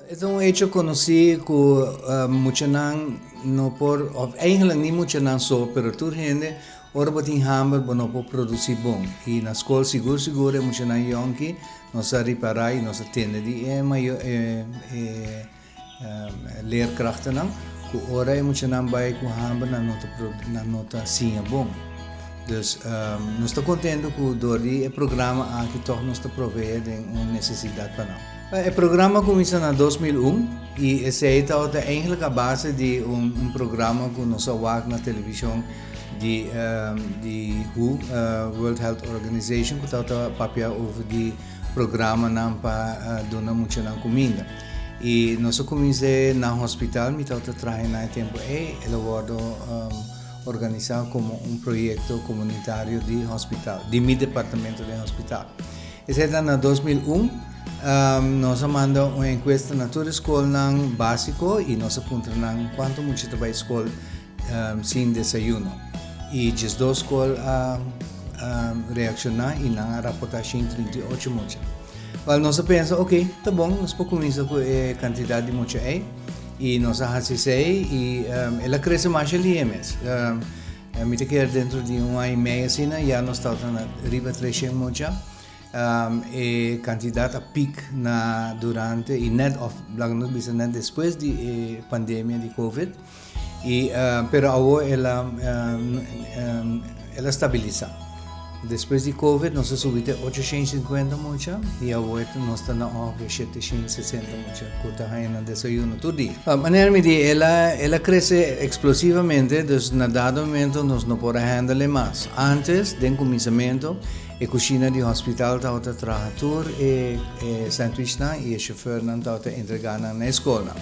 E ta un hecho konosí ku muchanan no por, òf eigenlijk ni muchanan so, pero tur hende, ora bo tin hamber bo no por produsí bon. I na skol sigur sigur e muchanan yònki nos a ripará i nos a tende di e mayo e e leerkrachtennan ku ora e muchanan bai ku hamber nan no ta nan no ta siña bon. Dus nos ta kontento ku dor di e programa aki tòg nos ta proveé den un nesesidat pa nan. E programa a kuminsá na 2001 i esei tabata eigenlijk a base di un un programa ku nos a wak na televishon di di who, World Health Organization, ku tabata papia over di programanan pa duna muchanan kuminda. I nos a kumins'é na hospital, mi tabata traha na e tempu ei, el a wòrdu organisá komo un proyekto komunitario di hospital, di mi departamento den hospital. Esei ta na 2001, nos a manda un enkuesta na tur e skolnan básiko i nos a puntra nan kuantu mucha ta bai skol sin desayuno. I 12 skol a reakshoná i nan a raportá 138 mucha. Wèl, nos a pensa, oke, ta bon, nos por kuminsá ku e kantidat di mucha ei. I nos a hasi esei i el a krese masha lihe mes. Mi ta kere dentro di un aña i mei asina ya nos tabata na riba 300 mucha. E kantidat a pik na durante i nèt òf laga nos bisa nèt despues di e pandemia di covid. I pero awor el a el a stabilisá. Despues di covid nos a subi te 850 mucha i awor nos ta na ongeveer 760 mucha ku ta haña nan desayuno tur dia. Manera mi di el a el a krese eksplosivamente, dus na dado momento nos no por a handle e mas. Antes den kuminsamentu e kushina di hospital tabata traha tur e e sandwichnan i e shofèrnan tabata entregá nan na e skolnan.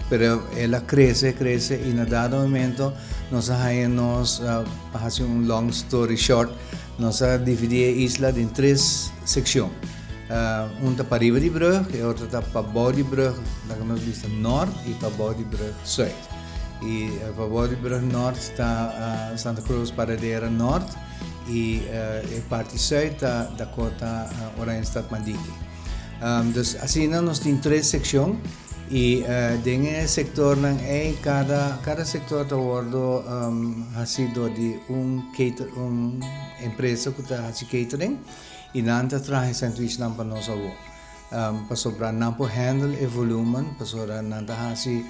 Pero el a krese, krese i na dado momento nos a haña nos, pa hasi un long story short, nos a dividí e isla den tres sekshon. Un ta pariba di brug, e otro ta pabou di brug, laga nos bisa nort, i pabou di brug sùit. I pabou di brug nort ta Santa Cruz Paradera Nort i e parti sùit ta Dakota Oranjestad Madiki. Dus asina nos tin tres sekshon. I den e sektornan ei kada kada sektor ta wòrdu hasi dor di un cater un empresa ku ta hasi catering i nan ta traha e sandwichnan pa nos awor. Pasobra nan por handle e volumen pasobra nan ta hasi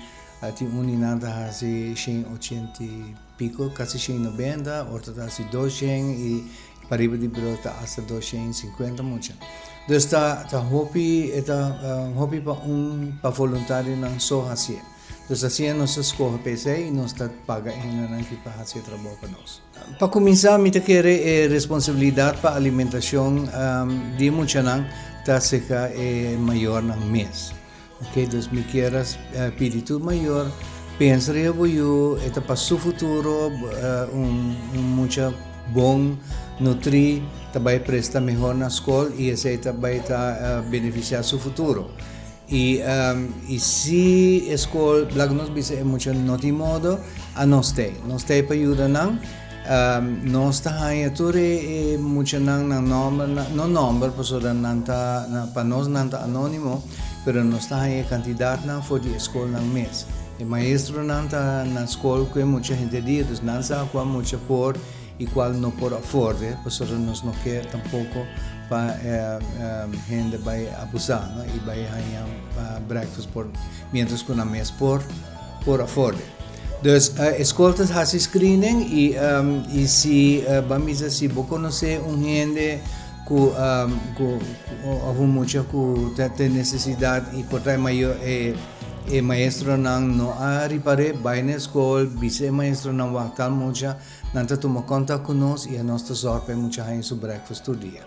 tin un di nan ta hasi 180 i piko kasi 190 otro ta hasi 200 i Pariba di brug ta hasta 250 mucha. Dus ta ta hopi e ta hopi pa un pa voluntarionan so hasié. Dus asina nos ta skohe pa esei i nos ta paga e hendenan ki pa hasi e trabou pa nos. Pa kuminsá mi ta kere e responsabilidat pa alimentashon di e muchanan ta serka e mayornan mes. Ok, dus mi kier a pidi tur mayor pensa riba bo yu, e ta pa su futuro, un mucha bon nutri ta bai presta mehor na skol i esei ta bai ta benefisiá su futuro. I i si e skol, laga nos bisa e mucha no tin modo, a nos t'ei. Nos t'ei pa yuda nan. Nos ta haña tur e muchanan nan nòmber, no nòmber pasobra nan ta, pa nos nan ta anónimo, pero nos ta haña e kantidatnan for di e skolnan mes. E maestronan ta na skol ku e mucha henter dia, dus nan sa kua mucha por i kual no por aforde, pasobra nos no ke tampoko pa hende bai abusá, no, i bai haña breakfast por miéntras ku nan mes por por aforde. Dus e skol ta hasi screening i i si ban bisa si bo konosé un hende ku ku òf un mucha ku ta tin nesesidat i por ta e mayor e e maestronan no a ripar'é, bai na e skol bisa e maestronan wak tal mucha, nan ta tuma kontak ku nos i anos ta zòrg pa e mucha haña su breakfast tur dia.